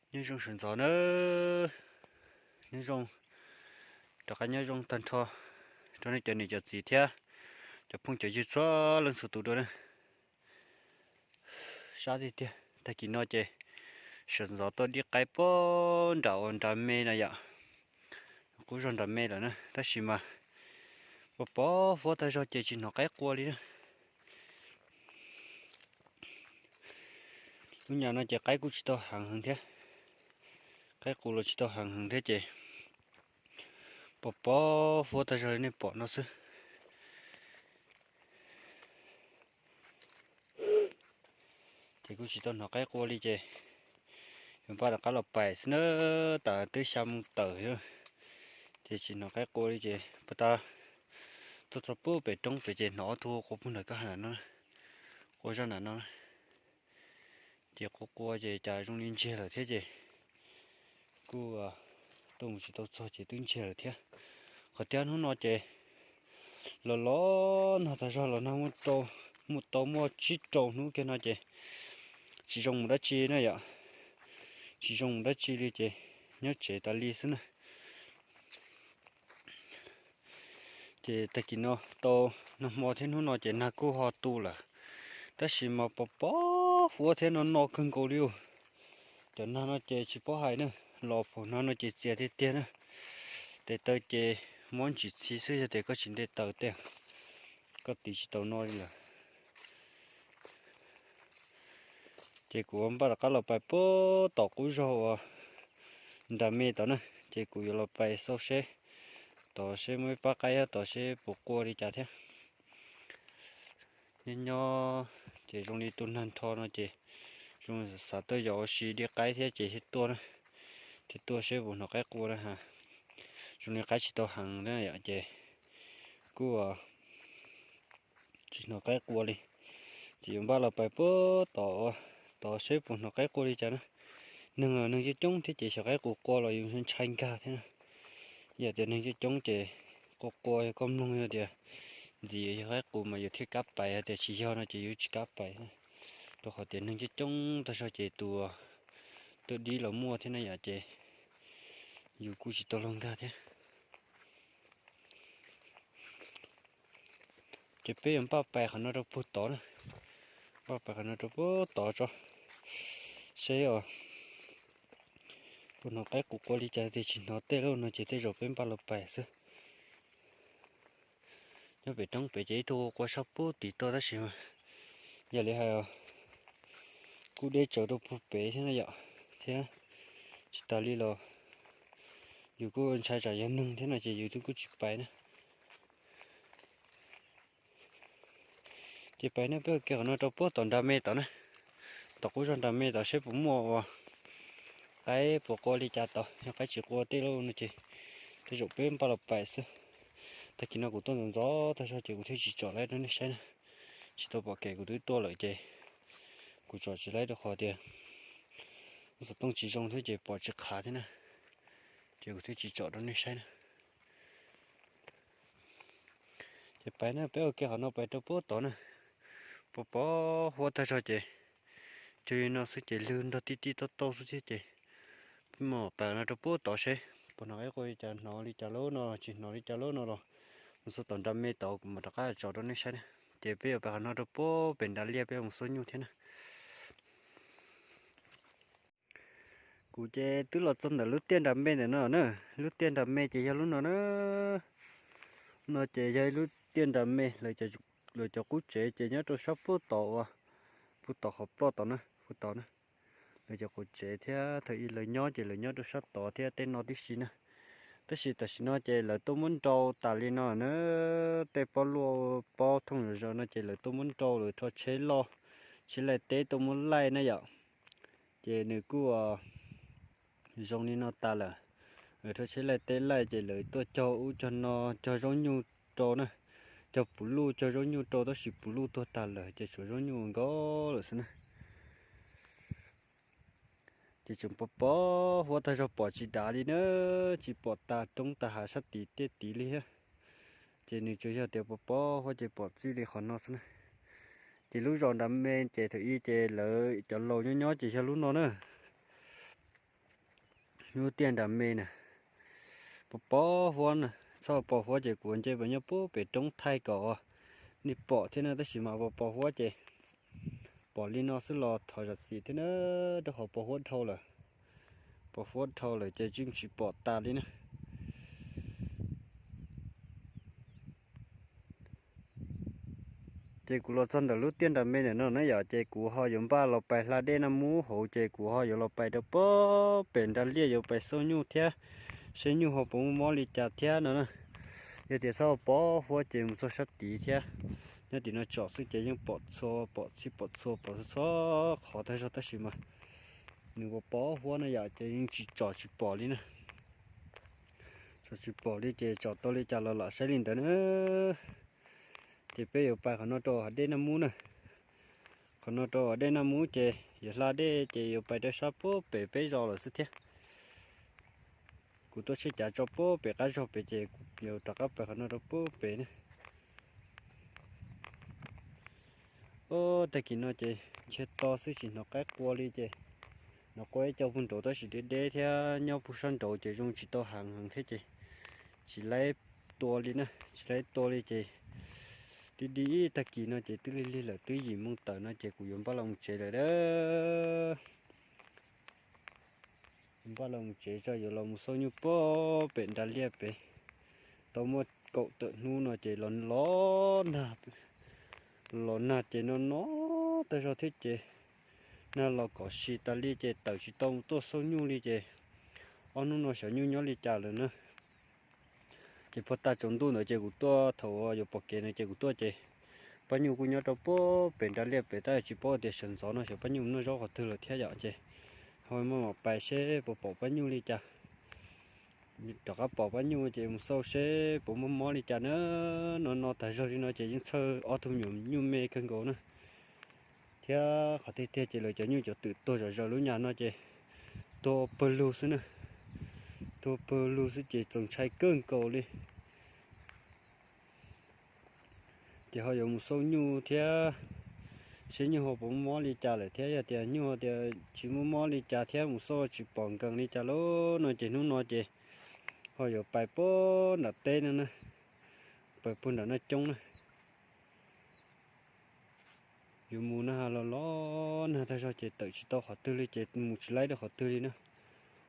Nyob zoo sawv ntxov na, nyob zoo, rov qab nyob zoo tag nrho rau nej cov niam cov txiv thiab cov phooj cov ywg txhua leej txhua tus dua na. Sab tiag tiag, tag kis no ces sawv ntxov tuaj dib qaib puag nram uas nram me no yom, qub zog nram me lawm na, tab sis mas pos pos huab tag zog ces tsis hnov qaib qua li na. Lub nyam no ces qaib kuj tsis tau heev heev thiab, qaib qus los tsis tau heev heev thiab ces pos pos huab tag zog li nej pom no xwb. Ces kuj tsis tau hnov qaib qua li ces yuav npaj rov qab los pais xwb na, tas twb xya moo tawm, ces tsis hnov qaib qua li ces puag ta tuaj txog puag pem roob pem ces hnov ob tug qua puag nram kab ha no, qua zaj nram no. Ces qua qua ces cas zoo li ntsiag lawm thiab ces kuj tuaj mus tsis tau txog ces twb ntsiag lawm thiab. Qhov thiab hnub no ces los los nag tag zog los nag muaj tau muaj tsib rau hnub kiag no ces tsis zoo mus dab tsi na yom, tsis zoo mus dab tsi li ces nyob tsev tas li xwb na. Ces tag kis no tau nag hmo thiab hnub no ces nag kuj ho tu lawm, tab sis mas pos pos huab thiab no no kawg nkaus li os. Cov nag no ces tsis paub hais na, los pom nag no ces txias tiag tiag na. Tes taw ces mob ntsis txhi xwb, yog tias koj tsis nte taws tej, koj tiv tsis tau no li lawm. Ces kuv npaj rov qab los pais puag tom qub zog uas nram me tod na, ces kuv yuav los pais xauj seb tod seb muaj ib pab qaib tod seb puas qua li cas thiab. Nyob nyob ces zoo li tu nag nrho no ces zoo xav tuaj yos ua si dib qaib thiab ces thiaj tuaj na, thiaj tuaj seb puas hnov qaib qua na ha. Zoo li qaib tsis tau heev thiab yom ces kuj tsis hnov qaib qua li. Ces yuav npaj los pais puag tom, tod seb puas hnov qaib qua li cas na. Neeg los neeg coob coob thiab ces xyov qaib qus qua los yus ntshai nkag thiab na. Yog tias neeg coob coob ces qua qua yog koj mloog yog tias ntxiv yog qaib qus mas yus thiaj kam pais, yog tias tsis yog no ces yus tsis kam pais na. Rau qhov tias neeg coob coob tag zog ces tus tuaj dib los muaj thiab na yom ces yus kuj tsis tau luag nkag thiab. Ces peb yuav npaj pais qhov no rau puag tod na, npaj pais qhov no rau puag tod tso, seb os, puas hnov qaib qus qua li cas, tias tsis hnov tej lub no ces tej zaum peb npaj los pais xwb. Nyob pem roob pem ces ib tug qua sab puag tim tuaj tab sis mas yog li hais kuj deb tsawv rau puag pem thiab na yom, thiab tsis tas li los yus kuj ntshai tsam yog neeg thiab no ces yus twb kuj tsis pais na. Ces pais na, peb ua ke qhov no rau puag tom nram me tod na, tom qub zog nram me tod seb puas muaj ua qaib puas qua li cas tod, yog qaib tsis qua tej lub no ces tej zaum peb npaj los pais xwb. Tag kis no kuv tuaj ntxov ntxov tag zog ces kuv thiaj tsis tsom laib rau nej saib na. Tsis tau pom kev kuv twb tuaj lawm ces kuv tsom tsis laib rau qhov tias lub xov tooj tsis zoo thiab ces pom tsis qhav thiab na, ces kuv thiaj tsis tsom rau nej saib na. Ces pais na, peb ua ke qhov no pais rau puag tod na, pos pos huab tag zog ces cuag li no xwb ces lwg nrog tib tib tauj tauj xwb thiab ces peb mam pais no rau puag tod seb puas hnov qaib qua li cas, hnov li cas lub no los tsis hnov li cas lub no los mus xauj tom nram me tod kuv mam rov qab tsom rau nej saib na. Ces peb yuav pais qhov no rau puag pem nram liaj peb mus xauj nyuj thiab na. Kuv ces twb los txog ntawm lub tiaj nram me ntawm no na, lub tiaj nram me ces yog lub no na. No ces yog ib lub tiaj nram me, lawv cov qub tsev ces nyob rau sab puag tod uas, puag tod qhov ploj tod na, puag tod na. Lawv cov qub tsev thiab thaum ub lawv nyob ces lawv nyob rau sab tod thiab tej no tib si na. Tab sis tam sim no ces lawv tuaj muab nrau tas li no na, tej pob luaj pob thooj zom zaws no ces lawv tuaj muab nrau, lawv rho tsheb loj, tsheb laij teb tuaj muab laij na yom. Ces nws kuj zoo li no tas lawm. Lawv rho tsheb laij teb laij ces lawv tuaj cog ub cog no, cog zaub nyuj rau na, cog puv luj cog zaub nyuj rau tab sis puv luj tuag tag lawm ces tshuav zaub nyuj nkaus lawm xwb na. Ces tseem pos pos huab tag zog pom tsis dav li na, tsis pom tas roob tas hav sab tid tiaj tid li thiab. Ces nws tsuas yog tias pos pos huab ces pom txij li qhov no xwb na. Ces lub zos nram me ces thaum ub ces lawv cov laus nyob nyob ces yog lub no na. Lub tiaj nram me na, pos pos huab na, txhob pos huab ces kuv nce pas nyob puag pem roob thaij kom nej pom thiab na, tab sis mas pos pos huab ces pom li no xwb los thov zam txim thiab na, rau qhov pos huab dhau lawm. Pos huab dhau lawm ces yeej tsis pom tas li na. Ces kuv los txog ntawm lub tiaj nram me ntawm no na yom, ces kuv ho yuav npaj los pais hla dej Naj Mub hauv, ces kuv ho yuav los pais rau puag pem nrag liaj yuav pais xauj nyuj thiab, seb nyuj ho puas muaj mob li cas thiab no na. Yog tias txhob pos huab ces mus txog sab tid thiab. Nyob tim no tsom xwb ces yeej pom txhua, pom txhij pom txhua, pom txhua qhov tag zog, tab sis mas nws pos pos huab no yom, ces yeej tsis tsom tsis pom li na. Tsom tsis pom li ces tsom tau li cas los lam saib li ntawd na. Ces peb yuav pais qhov no rau hav dej Naj Mub na. Qhov no rau hav dej Naj Mub ces yuav hla dej ces yuav pais rau sab puag pem peb zos lawm xwb thiab. Kuv tuaj tsheb cav tso puag pem qab zog pem ces yuav rov qab pais qhov no rau puag pem na. Ob, tag kis no ces ntsiag to xwb tsis hnov qaib qua li ces hnov qua ib co puag nraud tab sis deb deb thiab nyob puag sab nraud ces zoo tsis tau heev heev thiab ces tsis laib tua li na, tsis laib tua li ces di di ib tag kis no ces twb lig lig lawm twb yim moo tawm no ces kuv yuav npaj los mus tsev lawm a. Npaj los mus tsev tso yuav los mus xauj nyuj puag pem nrag liaj pem. Tau muaj kaum tawm hnub no ces los los nag, los nag ces no no tag zog thiab ces nag los kom si tas li ces tawm tsis tau mus tuaj xauj nyuj li ces ob hnub no xyov nyuj nyob li cas lawm na. Ces puag ta tsaus ntuj ntawd ces kuv tuaj thaum yuav pom kev no ces kuv tuaj ces pab nyuj kuj nyob rau puag pem nrag liaj pem tab sis tsis paub tias sawv ntxov no xyov pab nyuj noj zaub qhov twg lawm thiab yom ces ho maj mam pais seb puas pom pab nyuj li cas. Rov qab pom pab nyuj ces mus xauj seb puas muaj mob li cas na. No no tag zog li no ces yeej txhawj ob tug me nyuam nyuj me kawg nkaus na. Thiab qhov tiag tiag ces lawv cov nyuj cov twm tuag zom zaws lub nyam no ces tuag pawg lug xwb na. Tuag pawg lug xwb ces txaus ntshai kawg nkaus li. Ces ho yuav mus xauj nyuj thiab seb nyuj ho puas muaj mob li cas lawm thiab yog tias nyuj ho tias tsis muaj mob li cas thiab mus xauj tsis pom nkees li cas lauj no ces hnub no ces ho yuav pais puag nram teb no na, pais puag nram Naj Coob na. Yuav mus na los los nag tag zog ces tawm tsis tau qhov twg li ces mus tsis laib rau qhov twg li na.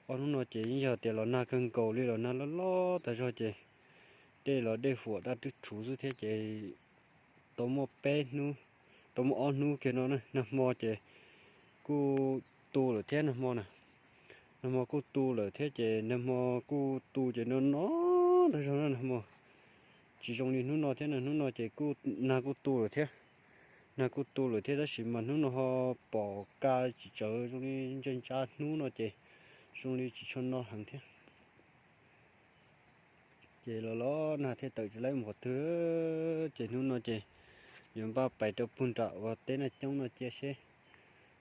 Ob hnub no ces yeej yog tias los nag kawg nkaus li los nag loj loj tag zog ces dej los dej huam daj rwb rhuv xwb thiab ces tau muaj peb hnub, tau muaj ob hnub kiag no na, nag hmo ces kuj tu lawm thiab nag hmo na. Nag hmo kuj tu lawm thiab ces nag hmo kuj tu ces no no tag zog na nag hmo. Tsis zoo li hnub no thiab na, hnub no ces kuj nag kuj tu lawm thiab. Nag kuj tu lawm thiab tab sis mas hnub no ho pom ka tsis tsawv zoo li ntsaj ntsaj hnub no ces zoo li tsis tshua no heev thiab. Ces los los nag thiaj tawm tsis laib mus qhov twg. Ces hnub no ces yuav npaj pais rau puag nram uas teb Naj Coob no cia seb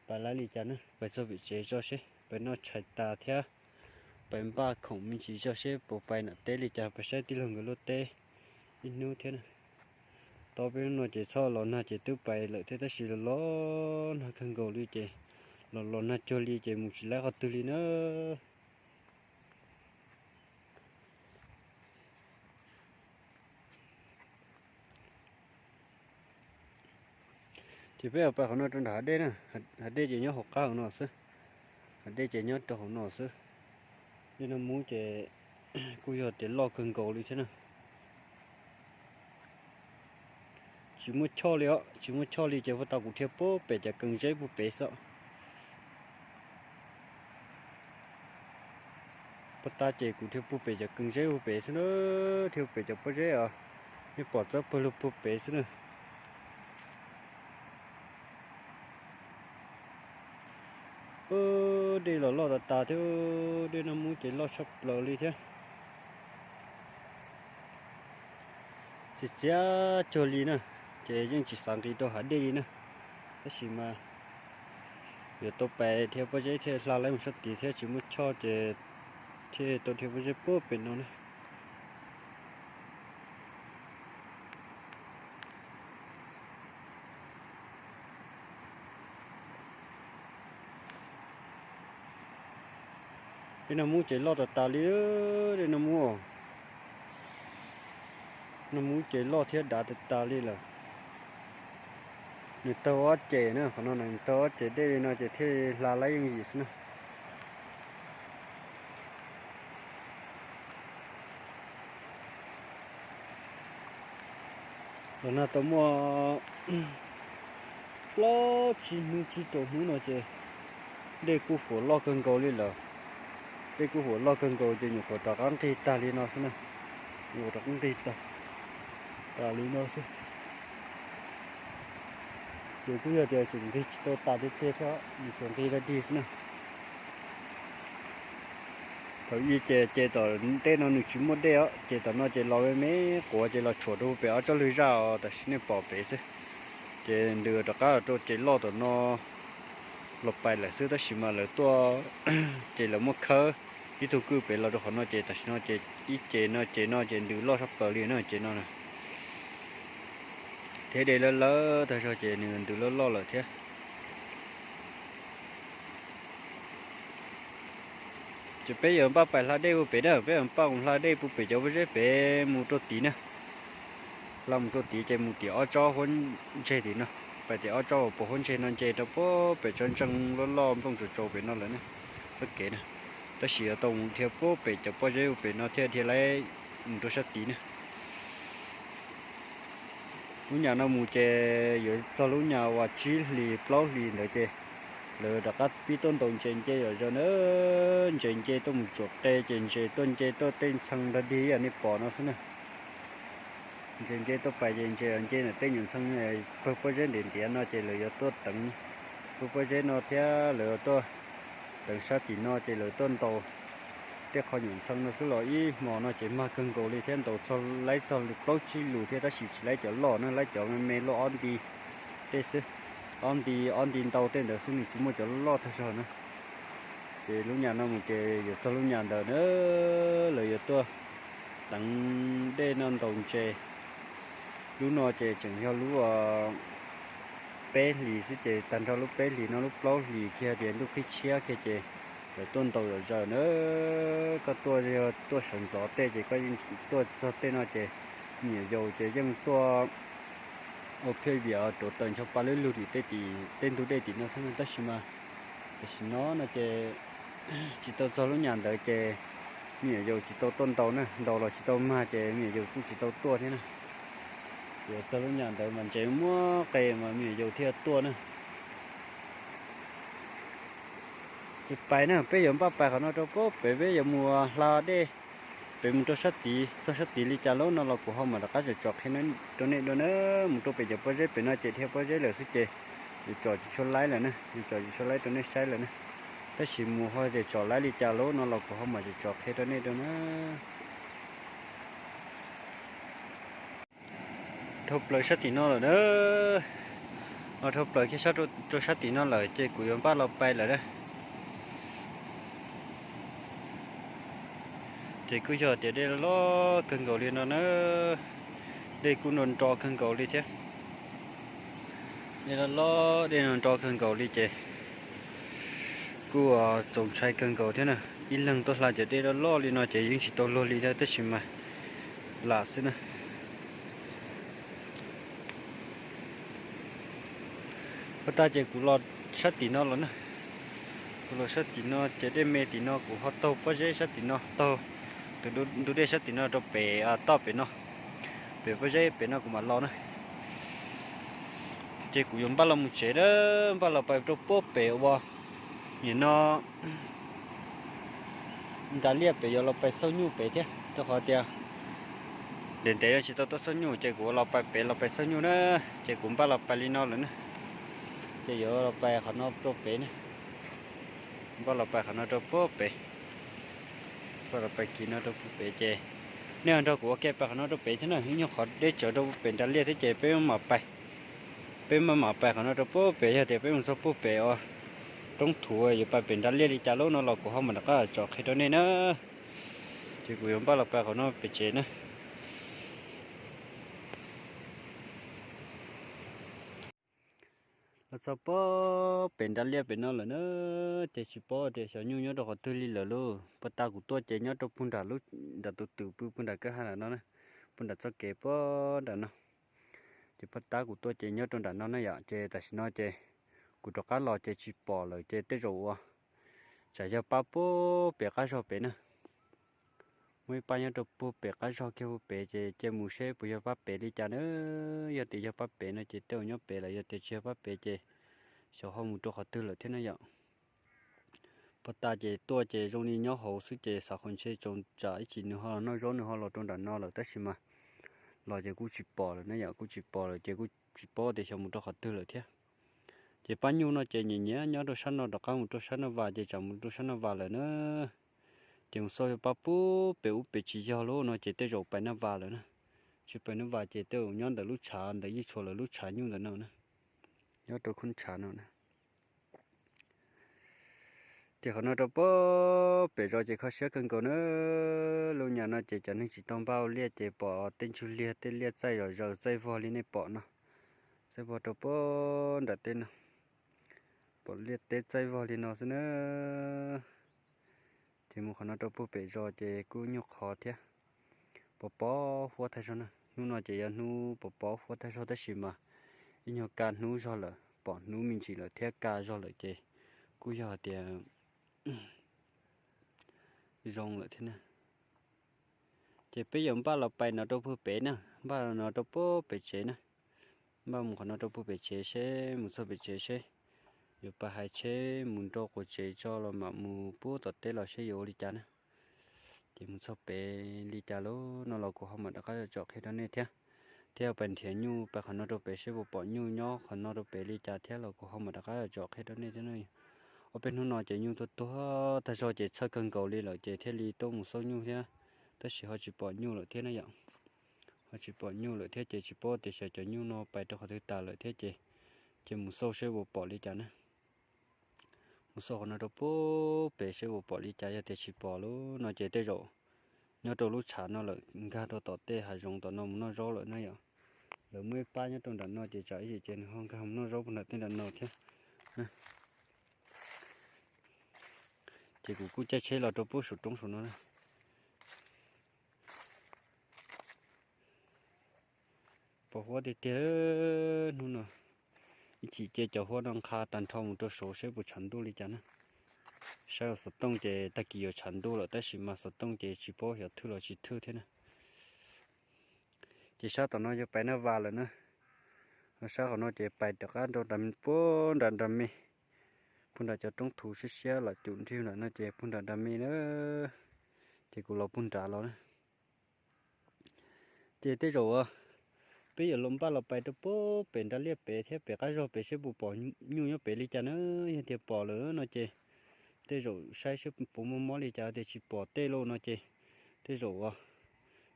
pais laib li cas na, pais txog pem tsev tso seb pais noj tshais tas thiab pais npaj khoom me ntsis tso seb puas pais nram teb li cas, pais saib tij laug nkawd luaj teb ib hnub thiab na. Tau peb hnub no ces txhob los nag ces twb pais lawm thiab tab sis los los nag kawg nkaus li ces los los nag cuag li ces mus tsis laib qhov twg li na. Ces peb pais qhov no rau nram hav dej na, hav dej ces nyob hauv qab hauv no xwb. Hav dej ces nyob rau hauv no xwb. Dej Naj Mub ces kuj yog tias loj kawg nkaus li thiab na. Tsis muaj choj li os, tsis muaj choj li ces puag ta kuv dhia puag pem cov kees zeb puag pem xwb. Puag ta ces kuv dhia puag pem cov kees zeb puag pem xwb na, dhia pem cov pob zeb os, nej pom txawb pawg lug puag pem xwb na. Dej los loj tas tas thiab, dej Naj Mub ces loj tshaj plaws li thiab. Txias txias cuag li na, ces yeej tsis xav nqis rau hav dej li na, tab sis mas yuav tau pais dhia pob zeb thiaj hla laib mus sab tid thiab tsis muaj choj ces thiaj tau dhia pob zeb puag pem no na. Dej Naj Mub ces loj tas tas li, dej Naj Mub, Naj Mub ces loj thiab dav tas tas li lawm. Nws tawg ob ces na, qhov no nws tawg ob ces dej li no ces thiaj li hla laib yooj yim xwb na. Los nag tau muaj plaub tsib hnub tsib rau hnub no ces dej kuj huam loj kawg nkaus li lawm. Dej kuj huam loj kawg nkaus ces nyuam qhuav rov qab nqig tag li no xwb na. Nyuam qhuav rov qab nqig tag, tas li no xwb. Ces kuj yog tias tseem nqig tsis tau tas tiag tiag thiab, nws tsuas nqig dab dig xwb na. Thaum ub ces ces tom ntej no nws tsis muaj dej os, ces tom no ces los me me quav ces los tshuam rau pem ob tsob lwg zaj os, tam sim nej pom pem xwb. Ces ntws rov qab los rau ces loj tom no los pais lawm xwb, tab sis mas lawv tuaj ces lawv muab khawb ib tug kwj pem los rau qhov no ces tam sim no ces ib ces no ces no ces ntws loj sab plaws li na ces no na. Thiab dej lawv lawv tag zog ces nws ntws loj loj lawm thiab. Ces peb yuav npaj pais hla dej pub pem na, peb yuav npaj mus hla dej pub pem cov pob zeb pem mus rau tid na. Hla mus rau tid ces mus tim ob tsob huab ntseg tim no, pais tim ob tsob uas pos huab ntseg no nce rau pub pem tsob ntseej loj loj nplooj tsaus tsaus pem no lawm na, txoj kev na. Tab sis yuav tau mus dhia pub pem cov pob zeb pem no thiaj dhia laib mus rau sab tid na. Lub nyam no mus ces yuav txog lub nyam uas tsib hlis plaub hlis ntawd ces lawv rov qab pib tuaj ntaus ntses nce zom zaws na. Ntses nce tuaj mus tsuam qe ces ntses tuaj nce tuaj tej ntxhee nrog dig ib yam nej pom no xwb na. Ntses nce tuaj pais ces ntses nce ntawm tej nyuam ntxhee pawg pob zeb ntiav ntiav no ces lawv yuav tuaj teev pawg pob zeb no thiab lawv yuav tuaj teev sab tim no ces lawv tuaj ntaus tej qho nyuam ntxhee no xwb los ib hmos no ces mag kawg nkaus li thiab, ntaus txog laib txog plaub tsib lus thiab tab sis tsis laib cov loj na, laib cov me me luaj ob nti tej xwb, ob nti ob nti ntau tej ntawd xwb, nws tsis muaj cov loj tag zog na. Ces lub nyam no mus ces yuav txog lub nyam ntawd na, lawv yuav tuaj teev dej no ntaus ntses. Lub no ces tseem yog lub peb hlis xwb ces tag nrho lub peb hlis no lub plaub hlis kiag tias ntuj qhib tshiab kiag ces lawv tuaj ntaus zom zaws na. Koj tuaj yog tuaj sawv ntxov tej ces koj yeej tuaj txog tej no ces me nyuam yaus ces yeej tuaj ua phiaj viam rauv taws ncho pa lub lug tim tej ntug dej tim no xwb na, tab sis mas tam sim no no ces tsis tau txog lub nyam ntawd ces me nyuam yaus tsis tau tuaj ntaus na, ntaus los tsis tau mag ces me nyuam yaus kuj tsis tau tuaj thiab na. Ces txog lub nyam ntawd mas ntses muab qe mas me nyuam yaus thiaj tuaj na. Ces pais na, peb yuav npaj pais qhov no rau pub pem, peb yuav mus hla dej pem mus rau sab tid, txog sab tid li cas lub no los kuv ho mam rov qab tsom tsom qhia rau nej dua na. Mus rau pem cov pob zeb pem no ces dhia pob zeb lawm xwb ces yuav tsom tsis tshua laib lawm na, yuav tsom tsis tshua laib rau nej saib lawm na. Tab sis mus ho tias tsom laib li cas lub no los kuv ho mam tsom tsom qhia rau nej dua na. Dhau plaws sab tim no lawm na, dhau plaws kiag rau sab tim no lawm ces kuv yuav npaj los pais lawm na. Ces kuj yog tias dej loj kawg nkaus li no na, dej kuj nro nro kawg nkaus li thiab. Dej loj loj, dej nro nro kawg nkaus li ces kuj txaus ntshai kawg nkaus thiab na. Ib leeg tuaj hla cov dej loj loj li no ces yeej tsis tau luag li thiab tab sis mas lam xwb na. Ua tag ces kuv los sab tim no los na. Kuv los sab tim no ces dej me tim no kuv ho taug pob zeb sab tim no, taug tus ntug dej sab tim no rau pem toj pem no, pem pob zeb pem no kuv mam los na. Ces kuv yuav npaj los mus tsev na, npaj los pais rau pub pem uas nim no nra liaj pem yuav los pais xauj nyuj pem thiab, rau qhov tias ntev ntev no tsis tau tuaj xauj nyuj ces kuv los pais pem los pais xauj nyuj na. Ces kuv npaj los pais li no lawm na, ces yuav los pais qhov no rau pem na. Npaj los pais qhov no rau pub pem, npaj los pais kis no rau pub pem ces nej nrog kuv ua ke pais qhov no rau pem thiab na. Ib nyuag qhov deb tsawv rau pem nra liaj thiab ces peb mam pais, peb mam mam pais qhov no rau pub pem. Yog tias peb mus txog pub pem uas roob thuv yuav pais pem nra liaj li cas lub no los kuv ho mam rov qab tsom qhia rau nej na. Ces kuv yuav npaj los pais qhov no pem tsev na. Los txog puag pem nram liaj pem no lawm na, ces tsis paub tias xyov nyuj nyob rau qhov twg li lawm lauj. Puag ta kuv tuaj ces nyob rau puag nram lub, nram tus twm pw puag nram kwj ha nram no na, puag nram txoj kev puag nram no. Ces puag ta kuv tuaj ces nyob rau nram no na yom, ces tam sim no ces kuv rov qab los ces tsis pom lawm ces tej zaum ua tsam yog pab puag pem qab zog pem na. Muaj ib pab nyob rau puag pem qab zog kiag puag pem ces cia mus seb puas yog pab pem li cas na. Yog tias yog pab pem no ces tej zaum nyob pem lawm, yog tias tsis yog pab pem ces xyov ho mus rau qhov twg lawm thiab na yom. Puag ta ces tuaj ces zoo li nyob hauv xwb ces xav qhov ntshe tsoom tsam ib chim nws ho los noj zaub nws ho los rau nram no lawm tab sis mas los ces kuj tsis pom lawm na yom, kuj tsis pom lawm ces kuj tsis paub tias xyov mus rau qhov twg lawm thiab. Ces pab nyuj no ces nyiam nyiam nyob rau sab no rov qab mus rau sab no vas ces tsam mus rau sab no vas lawm na. Ces mus xauj yog pab puag pem ub pem tsis yog lawm no ces tej zaum pais na vas lawm na. Tsis pais na vas ces tej zaum nyob ntawm lub tshav ntawd yeej tshuav lawv lub tshav nyuj ntawm no na, nyob rau khub tshav no na. Ces qhov no rau puag pem zos ces kho siab kawg nkaus na. Lub nyam no ces cov neeg tsis tau npaj ua liaj ces pom tej ntsuj liag tej liaj txaij zom zaws txaij vog li nej pom no, txaij vog rau puag nram teb no, pom liaj teb txaij vog li no xwb na. Ces mus qhov no rau puag pem zos ces kuj nyuag qhov thiab, pos pos huab tag zog na. Hnub no ces yog hnub pos pos huab tag zog tab sis mas ib nyuag kaj hnub zog lawm, pom hnub me ntsis lawm thiab kaj zog lawm ces kuj yog hais tias zoo lawm thiab na. Ces peb yuav npaj los pais no rau puag pem na, npaj no rau puag pem tsev na. Npaj mus qhov no rau puag pem tsev seb mus txog pem tsev seb yuav pais hais tsheb mus nrau quas tsev tso los mam mus puag tom teb los seb yuav ua li cas na. Ces mus txog pem li cas lawm no los kuv ho mam rov qab tsom qhia rau nej thiab. Thiab pais nrhiav nyuj pais qhov no rau pem seb puas pom nyuj nyob qhov no rau pem li cas thiab los kuv ho mam rov qab tsom qhia rau nej thiab na. Ob peb hnub no ces nyuj tuag tuag tag zog ces txhawj kawg nkaus li lawm ces thiaj li tuaj mus xauj nyuj thiab, tab sis ho tsis pom nyuj lawm thiab na yom. Ho tsis pom nyuj lawm thiab ces tsis paub tias xyov cov nyuj no pais rau qhov twg tas lawm thiab ces, ces mus xauj seb puas pom li cas na. Mus xauj qhov no rau puag pem seb puas pom li cas, yog tias tsis pom lawm no ces tej zaum nyob rau lub tshav no lawm nkag rau tom tej hav zoov tom no mus noj zaub lawm na yom. Lawv muaj ib pab nyob rau nram no ces tsam ib yam ces nws ho nkag mus noj zaub puag nram tej nram no thiab. Ces kuv kuj caij tsheb los rau puag saum roob saum no na. Pos huab tiag tiag hnub no. Ib chim ces cov huab no nqha tag nrho mus rau saud seb puas tshav ntuj li cas na. Saib xov tooj ces tag kis yuav tshav ntuj lawm tab sis mas xov tooj ces tsis paub xyov thwj los tsis thwj thiab na. Ces sab tom no yog pais Naj Vas lawm na. Sab qhov no ces pais rov qab rau puag nram nram me, puag nram cov roob thuv siab siab lam cum nrig lawm no ces puag nram nram me na. Ces kuv los puag nrad los na. Ces tej zaum peb yuav los npaj los pais rau puag pem nrad liaj pem thiab pem qab zog pem seb puas pom nyuj nyob pem li cas na. Yog tias pom lawm no ces tej zaum saib seb puas muaj mob li cas, tias tsis pom tej lauj no ces tej zaum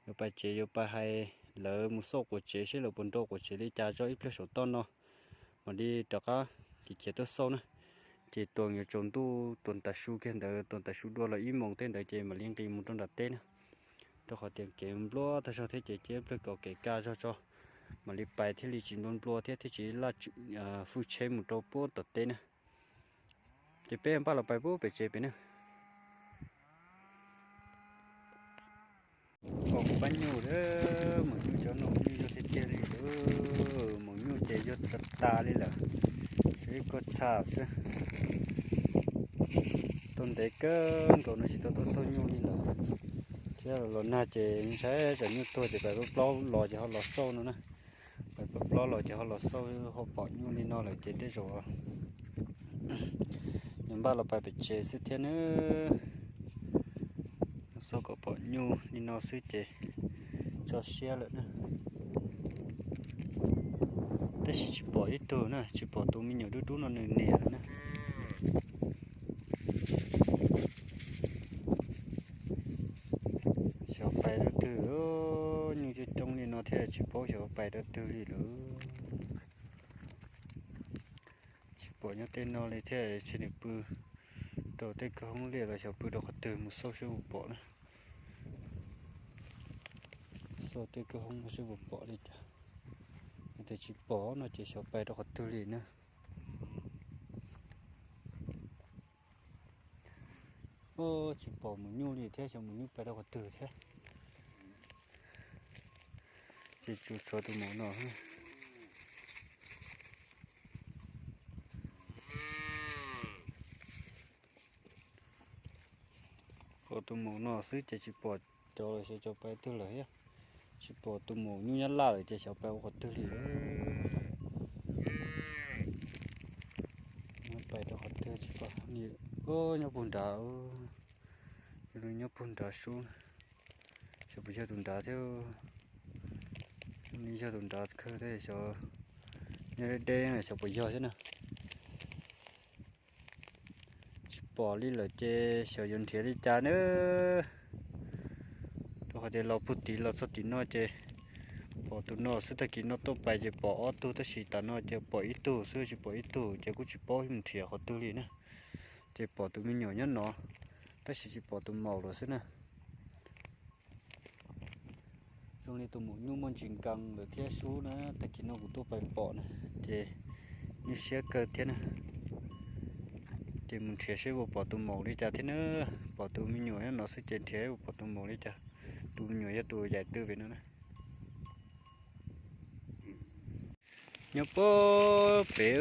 yuav pais tsev yuav pais hais lawv mus xauj quas tsev seb lawv puas nrau quas tsev li cas tso ib pliag saum toj no mam li rov qab khiav khiav tuaj xauj na. Ces tuam yuav tsaus ntuj tuam tas su kiag ntawd, tuam tas su dua los ib moos tej ntawd ces mam li nqis mus rau nram teb na. Rau qhov tias kev npluab tag zog thiab ces cia ib pliag kom kev kaj zog tso mam li pais thiaj li tsis nplua nplua thiab thiaj tsis laj hwj tsheb mus rau puag tom teb na. Ces peb npaj los pais puag pem tsev pem na. Pom kuv pab nyuj, maum nyuj cov no nyuj yog tiag tiag li lawm, maum nyuj ces yog tas tas li lawm, tshuav ib koj txha xwb. Tuaj ntev kawg nkaus no tsis tau tuaj xauj nyuj li lawm. Thiab los nag ces ntshai tsam nyuj tuag ces pais plob plob los ces ho los xauj no na. Pais plob plob los ces ho los xauj ho pom nyuj li no lawm ces tej zaum npaj los pais pem tsev xwb thiab na. Xauj kom pom nyuj li no xwb ces tso siab lawm na. Tab sis tsis pom ib tug na, tsis pom tus me nyuam dub dub no nws niam lawm na. Xyov pais rau twg, nyuj coob coob li no thiab tsis paub xyov pais rau twg li lawm. Tsis pom nyob tej no li thiab, ntshe nws pw rau tej kwj hoob liaj los xyov pw rau qhov twg, mus xauj seb puas pom na. Xauj tej kwj hoob no seb puas pom li cas. Yog tias tsis pom no ces xyov pais rau qhov twg li na. Tsis pom maum nyuj li thiab, xyov maum nyuj pais rau qhov twg thiab. Ces tsuas tshuav tus maum no. Pom tus maum no xwb ces tsis pom cov lawm, xyov cov pais twg lawm thiab. Tsis pom tus maum nyuj nyab laj lawm ces xyov pais ua qhov twg li. Pais rau qhov twg tsis pom. Nyob puag nrad, nyob puag nrad sub. Xyov puas yog tus nrad thiab. Nws yog tus nrad kawg thiab xyov. Nyob deb deb xyov puas yog thiab na. Tsis pom li lawm ces xyov yuav nrhiav li cas na. Rau qhov tias los puag tid los txog tim no ces pom tus no xwb, tag kis no tuaj pais ces pom ob tug tab sis tam no ces pom ib tug xwb tsis pom ib tug ces kuj tsis paub mus nrhiav qhov twg li na. Ces pom tus me nyuam nyob no, tab sis tsis pom tus maum lawm xwb na. Zoo li tus maum nyuj muaj ntsis nkees lawm thiab sub na, tag kis no kuv tuaj pais pom na, ces nyuaj siab kawg thiab na. Ces mus nrhiav seb puas pom tus maum li cas thiab na. Pom tus me nyuam nyob no xwb ces nrhiav puas pom tus maum li cas. Tus me nyuam yog tus yaim twg pem no na. Nyob puag pem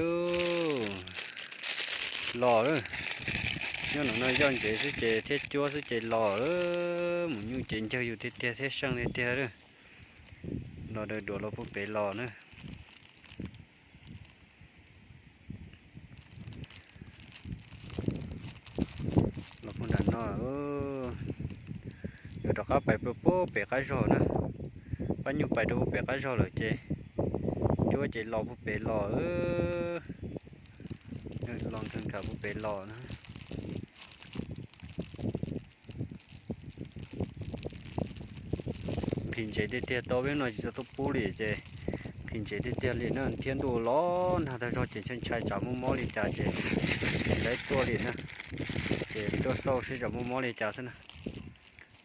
los lawm. Nyob no no yoj ntsev xwb ces thiab cuab xwb ces los lawm. Maum nyuj ces ncawg yus tiag tiag thiab seej tiag tiag lawm. Los daws duav los puag pem los na. Los puag nram no, yuav rov qab pais puag pem qab zog na. Pab nyuj pais rau puag pem qab zog lawm ces cuab ces los puag pem los, los nkag nkag puag pem los na. Nqhis ntsev tiag tiag, tau peb no tsis tau tuaj pub li ces nqhis ntsev tiag tiag li na, thiab ntuj los nag tag zog ces ntshai ntshai tsam muaj mob li cas ces tsis tau tuaj li na. Ces tuaj xauj seb tsam muaj mob li cas xwb na.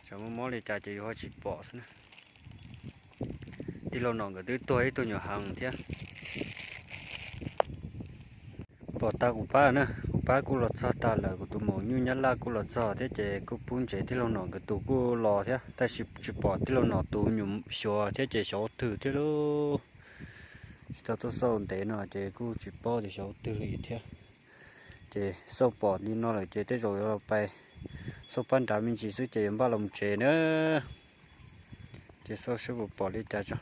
Tsam muaj mob li cas ces yuav ho tsis pom xwb na. Tij laug Nom nkawd twb tuag ib tug nyuam heev thiab. Pom tag kuv pab na, kuv pab kuj los txog tag lawm, kuv tus maum nyuj nyab laj kuj los txog thiab ces kuj pub ntsev tij laug Nom nkawd tus kuj los thiab, tab sis tsis pom tij laug Nom tus me nyuam xyuas thiab ces xyov twg thiab lauj. Tsis tau tuaj xauj ntev no ces kuj tsis paub tias xyov twg li thiab. Ces xauj pom li no lawm ces tej zaum yuav los pais xauj pab nrad me ntsis xwb ces yuav npaj los mus tsev na. Ces xauj seb puas pom li cas tso,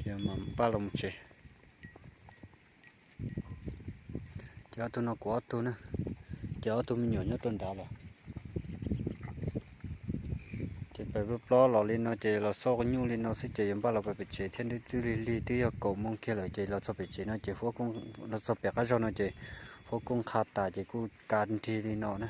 ces mam npaj los mus tsev. Ces ob tug no kuv ob tug na, ces ob tug me nyuam nyob rau nrad lawm. Ces pais plob plob los li no ces los xauj nyuj li no xwb ces yuav npaj los pais pem tsev thiab, twb lig lig twb yog kaum moo kiag lawm ces los txog pem tsev no ces los txog pem qab zog no ces huab kuj nqha tas ces kuj kav nrig li no na.